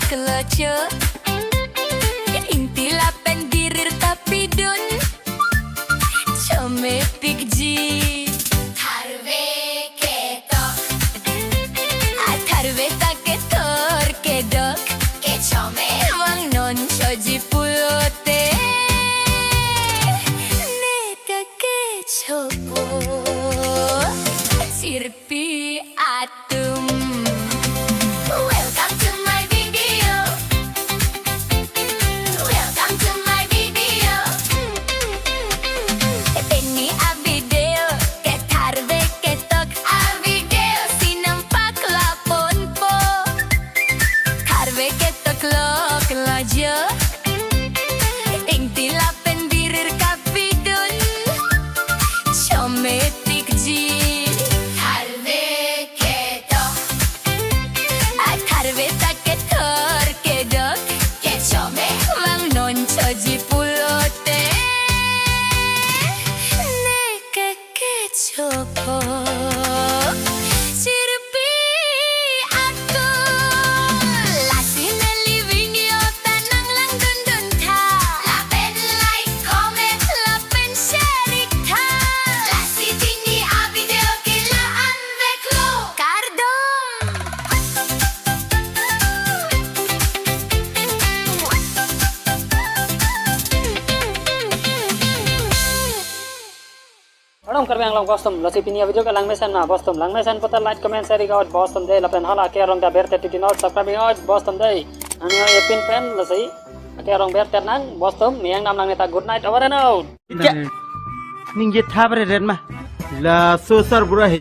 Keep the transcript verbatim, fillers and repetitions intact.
klochok. Ingti lapen birir ta pidun. Chometikji. Tharve ketok. A tharve ta kethor kedok. Kechome. Vangnon choji pulote. Neta kechopo. Sirpi atum. Welcome to my video. Welcome to my video. Pini a video ke tharve ketok a video si nangpaklangponpo. Tharve ketok lo klochok. Ingti lapen birir kapidun. Chometikji. Tharve ketok. A tharve ta kethor kedok. Kechome. Vangnon choji pulote. Neka kechopo. Sirpi atum. Lasi neli video ta nanglangdundun tha. Lapen like, comment, lapen share ik tha. Lasi pini a video ke la-an veklo. Kardom. Kardom Karbi Anglong bostum, lasi pini a video ke langmesen ma bostum, langmesen puta like, comment, share ik ot bostum dei, lapen hala ke arong ta bertet titi not subscribe ik ot bostum dei. Nang yo epin pen lasi ke arong bertet nang bostum, miyang nam nang neta good night, over and out. Ika, ningje thabre ren ma. Laso sarbura he.